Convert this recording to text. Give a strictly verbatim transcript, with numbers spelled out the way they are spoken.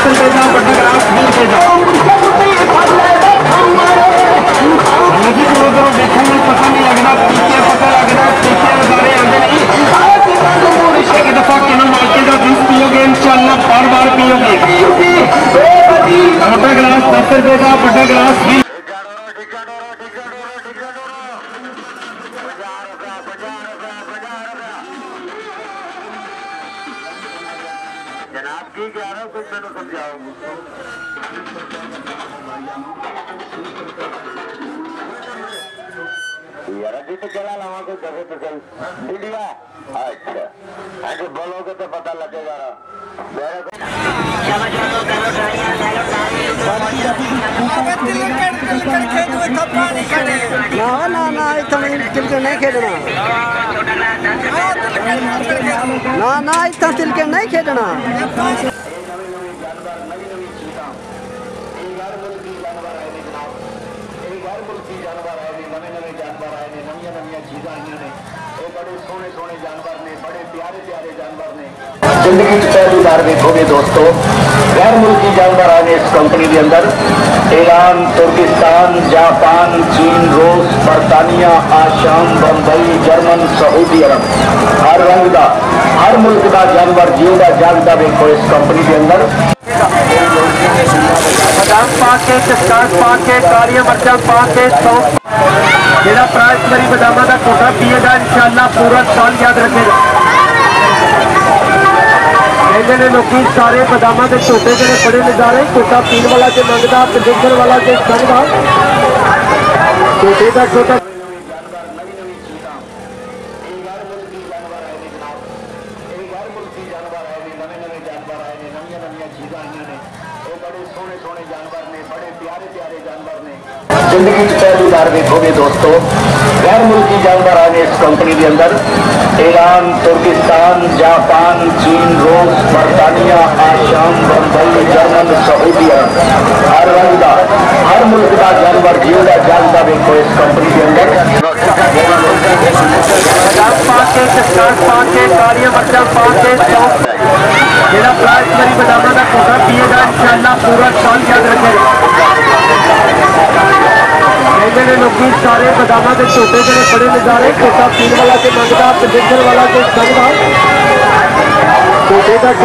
تے جا، وݙا گلاس مل کے جا۔ نظر کرو، کرو، دیکھو، مینوں پتہ نہیں لڳدا، پیچھے پتہ لڳدا، پیچھے نظارے آندے نہیں۔ ایک دفعہ کنوں مالکے دا جوس پیو گے، انشاءاللہ بار بار پیو گے۔ وݙا گلاس دس روپے دا، وݙا گلاس ویہہ۔ جناب، کی کہہ رہے ہو؟ کچھ مینوں سمجھاؤ۔ یار، اڄ تے گلا لاواں کوئی دفعے تے صحیح۔ انڈیا۔ اچھا۔ ہاں جی، بولو گے تے پتہ لڳے گا۔ میرے کو نہ، نہ، نہ، اتھاں تلکڑ نہیں کھیݙݨا۔ نہ، نہ، اتھاں تلکڑ نہیں کھیݙݨا۔ زندگی چ پہلی بار ویکھو گے دوستو، غیر ملکی جانور آئے نے اس کمپنی دے اندر۔ ایران، ترکستان، جاپان، چین، روس، برطانیہ، آشام، بمبئی، جرمن، سعودی عرب، ہر رنگ دا، ہر ملک دا جانور جیوندا جاگدا ویکھو اس کمپنی دے اندر۔ بادام پا کے، کسکاس پا کے، کالیاں مرچاں پا کے، سونف، جیڑھا پرائس مری باداماں دا ٹوٹا پیے گا، انشاءاللہ پورا سال یاد رکھے گا۔ کہندے نے لوکی سارے باداماں دے ٹوٹے جیڑھے بڑے نظارے، ٹوٹا پین والا تے منگدا، پروڈیوسر والا تے سنگدا، ٹوٹے دا ٹوٹا۔ زندگی چ پہلی بار ویکھو گے دوستو، غیر ملکی جانور آئے نے اس کمپنی دے اندر۔ ایران، ترکستان، جاپان، چین، روس، برطانیہ، آشام، بمبئی، جرمن، سعودی عرب، ہر رنگ دا، ہر ملک دا جانور جیوندا جاگدا ویکھو اس کمپنی دے اندر۔ بادام پا کے، کسکاس پا کے، کالیاں مرچاں پا کے، سونف، جیڑھا پرائس مری باداماں دا ٹوٹا پیے گا، انشاءاللہ پورا سال یاد رکھے گا۔ کہندے نے لوکی سارے باداماں دے ٹوٹے جیڑھے بڑے نظارے، ٹوٹا پین والا تے منگدا، پروڈیوسر والا تے سنگدا، ٹوٹے دا ٹوٹا۔